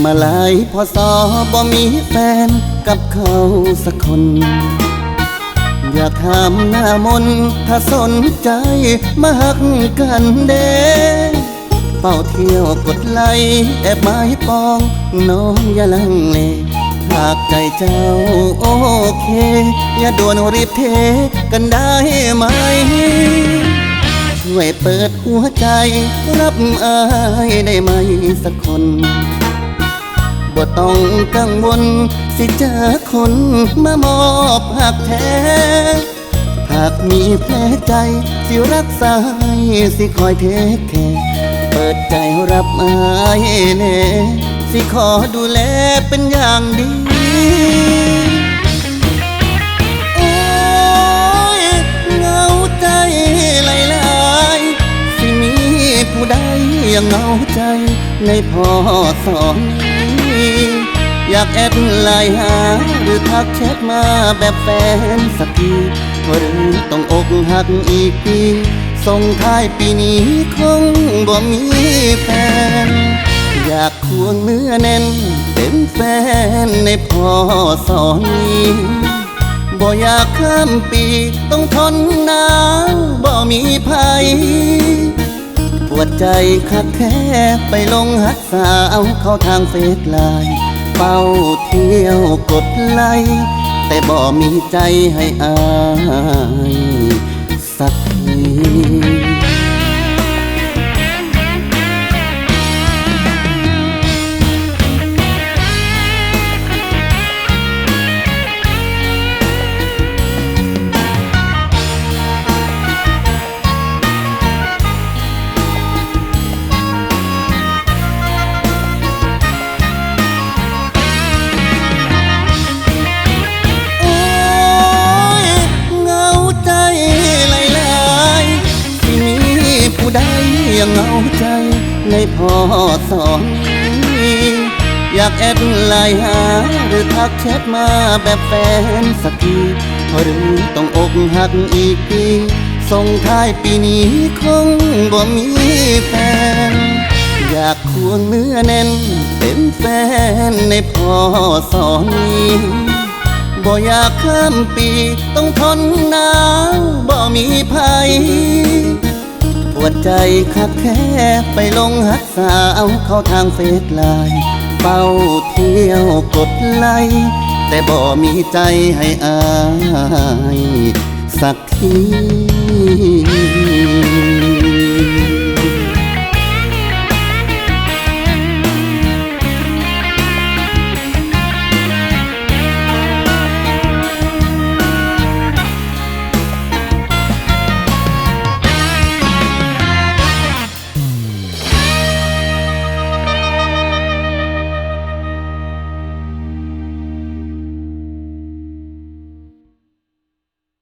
ມາຫຼາຍ ພ.ສ. ບໍ່ມີແຟນກັບເຂົາສັກຄົນ ຢາກຖາມໜ້າມົນ ຖ້າສົນໃຈມາຮັກກັນແດ່ ເຝົ້າທ່ຽວກົດໄລ ແອບໝາຍປອງ ນ້ອງຢ່າລັງເລ ຫາກໃຈເຈົ້າໂອເຄ ຢ່າດ່ວນ ຣີບເທກັນໄດ້ໄໝ? ຊ່ວຍເປີດຫົວໃຈ ຮັບອ້າຍໄດ້ໄໝສັກຄົນ? ບໍ່ຕ້ອງກັງວົນ ຊິເຈີຄົນມາມອບຮັກແທ້ ຫາກມີແຜໃຈ ຊິຮັກສາໃຫ້ ຊິຄອຍເທກແຄ ເປີດໃຈຮັບອ້າຍແນ່ ຊິຂໍດູແລເປັນຢ່າງດີ. ໂອ້ຍ ເຫງົາໃຈຫຼາຍໆ ຊິມີຜູ້ໃດຢ່າເຫງົາໃຈ ໃນ ພ.ສ. ນີ້ ຢາກແອັດໄລນ໌ຫາ ຫຼື ທັກແຊັດມາແບບແຟນສັກທີ ຫຼື ຕ້ອງອົກຫັກອີກປີ ສົ່ງທ້າຍປີນີ້ຄົງບໍ່ມີແຟນ ຢາກຄວງເນື້ອແໜ້ນເປັນແຟນໃນ ພ.ສ. ນີ້ ບໍ່ຢາກຂ້າມປີ ຕ້ອງທົນໜາວບໍ່ມີໃຜ ປວດໃຈຄັກແທ້ ໄປຫຼົງຮັກສາວ ເຂົ້າທາງເຟສໄລນ໌ ເຝົ້າທ່ຽວກົດໄລ ແຕ່ບໍ່ມີໃຈໃຫ້ອ້າຍສັກທີ. ໂອ້ຍ ເຫງົາໃຈຫຼາຍໆ ຊິມີຜູ້ໃດຢ່າເຫງົາໃຈ ໃນ ພ.ສ. ນີ້ ຢາກແອັດໄລນ໌ຫາ ຫຼື ທັກແຊັດມາແບບແຟນສັກທີ ຫຼື ຕ້ອງອົກຫັກອີກປີ ສົ່ງທ້າຍປີນີ້ຄົງບໍ່ມີແຟນ ຢາກຄວງເນື້ອແໜ້ນເປັນແຟນໃນ ພ.ສ. ນີ້ ບໍ່ຢາກຂ້າມປີ ຕ້ອງທົນໜາວບໍ່ມີໃຜ ປວດໃຈຄັກແທ້ ໄປຫຼົງຮັກສາວ ເຂົ້າທາງເຟສໄລນ໌ ເຝົ້າທ່ຽວກົດໄລ ແຕ່ບໍ່ມີໃຈໃຫ້ອ້າຍສັກທີ.